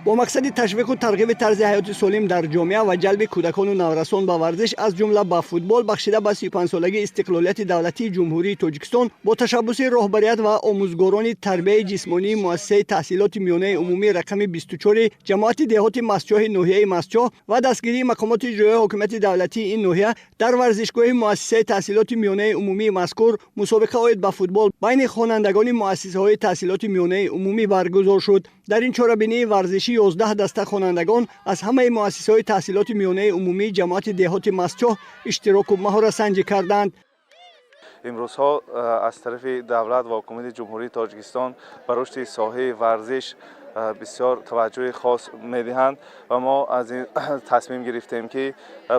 Бо мақсади ташвиқу тарғиби тарзи ҳаёти солим дар ҷомеа ва ҷалби кӯдакону наврасон ба варзиш, аз ҷумла ба футбол, бахшида ба 35-солагии истиқлолияти давлатии Ҷумҳурии Тоҷикистон, бо ташаббуси роҳбарият ва омӯзгорони тарбияи ҷисмонии муассисаи таҳсилоти миёнаи умумӣ рақами 24 ҷамоати деҳоти Мастчоҳи ноҳияи Мастчоҳ ва дастгирии мақомоти иҷроияи ҳокимияти давлатии ин ноҳия, дар варзишгоҳи муассисаи таҳсилоти миёнаи умумии мазкур мусобиқа оид ба футбол байни хонандагони муассисаҳои таҳсилоти миёнаи умумӣ баргузор шуд. Дар ин чорабинии варзишӣ 11 даста хонандагон аз ҳамаи муассисаҳои таҳсилоти миёнаи умумии ҷамоати деҳоти Мастчоҳ иштироку маҳоратсанҷӣ карданд. Имрӯзҳо аз тарафи давлат ва ҳукумати Ҷумҳурии Тоҷикистон ба рушди соҳаи варзиш бисёр таваҷҷӯҳи хос медиҳанд ва мо аз ин тасмим гирифтем, ки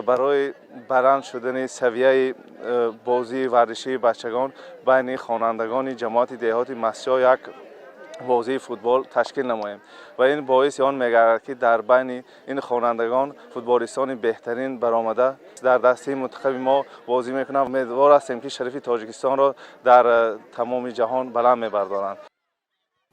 барои баланд шудани савияи бозии варзишии бачагон байни хонандагони ҷамоати деҳоти Мастчоҳ як бозии футбол ташкил намоем ва ин боиси он мегардад, ки дар байни ин хонандагон футболистони беҳтарин баромада, дар дастаи мунтахаби мо бозӣ мекунанд. Умедвор ҳастем, ки шарафи Тоҷикистонро дар тамоми ҷаҳон баланд мебардоранд.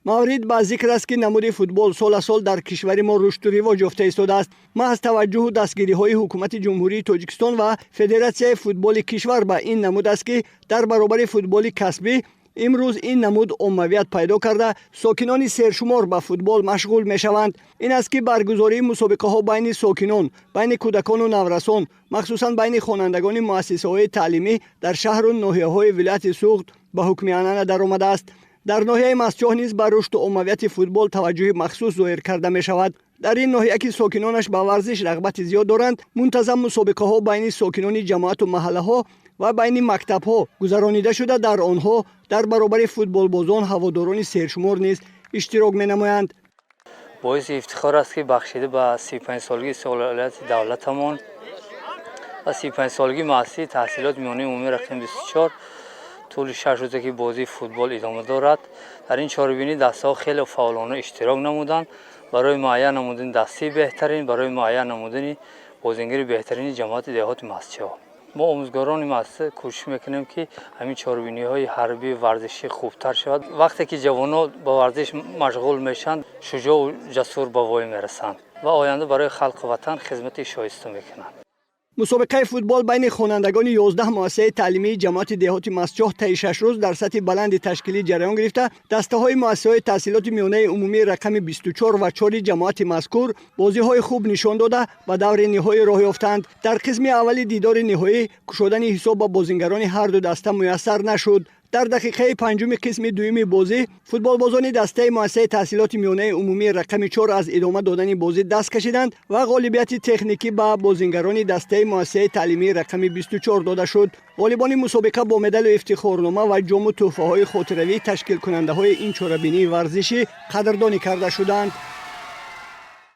Маврид ба зикр аст, ки намуди футбол сол аз сол дар кишвари мо рушду ривоҷ ёфта истодааст. Маҳз таваҷҷӯҳу дастгириҳои ҳукумати Ҷумҳурии Тоҷикистон ва Федератсияи футболи кишвар ба ин намуд аст, ки дар баробари футболи касбӣ имрӯз ин намуд оммавият пайдо карда, сокинони сершумор ба футбол машғул мешаванд. Ин аст, ки баргузории мусобиқаҳо байни сокинон, байни кӯдакону наврасон, махсусан байни хонандагони муассисаҳои таълимӣ дар шаҳру ноҳияҳои вилояти Суғд ба ҳукми анъана даромадааст. Дар ноҳияи Мастчоҳ низ ба рушду оммавияти футбол таваҷҷӯҳи махсус зоҳир карда мешавад. Дар ин ноҳия, ки сокинонаш ба варзиш рағбати зиёд доранд, мунтазам мусобиқаҳо байни сокинони ҷамоату маҳаллаҳо ва байни мактабҳо гузаронида шуда, дар онҳо дар баробари футболбозон ҳаводорони сершумор низ иштирок менамоянд. Боиси ифтихор аст, ки бахшида ба 35-солагии истиқлолияти давлатамон ва 35-солагии муассисаи таҳсилоти миёнаи умумии рақами 24 тӯли 6 рӯзе, ки бозии футбол идома дорад. Дар ин чорабинӣ дастаҳо хеле фаъолона иштирок намуданд барои муайян намудани дастаи беҳтарин, барои муайян намудани бозингари беҳтарини ҷамоати деҳоти Мастчоҳ. Мо, омӯзгорони муассиса, кӯшиш мекунем, ки ҳамин чорабиниҳои ҳарбии варзишӣ хубтар шавад. Вақте ки ҷавонон ба варзиш машғул мешаванд, шуҷоъу ҷасур ба воя мерасанд ва оянда барои халқу ватан хизмати шоиста мекунанд. Мусобиқаи футбол байни хонандагони 11 муассисаи таълимии ҷамоати деҳоти Мастчоҳ таи 6 рӯз дар сатҳи баланди ташкилӣ ҷараён гирифта, дастаҳои муассисаҳои таҳсилоти миёнаи умумии рақами 24 ва 4 ҷамоати мазкур бозиҳои хуб нишон дода, ба даври ниҳоӣ роҳ ёфтанд. Дар қисми аввали дидори ниҳоӣ кушодани ҳисоб ба бозингарони ҳарду даста муяссар нашуд. Дар дақиқаи панҷуми қисми дуюми бозӣ футболбозони дастаи муассисаи таҳсилоти миёнаи умумии рақами 4 аз идома додани бозӣ даст кашиданд ва ғолибияти техникӣ ба бозингарони дастаи муассисаи таълимии рақами 24 дода шуд. Ғолибони мусобиқа бо медалу ифтихорнома ва ҷому тӯҳфаҳои хотиравии ташкилкунандаҳои ин чорабинии варзишӣ қадрдонӣ карда шуданд.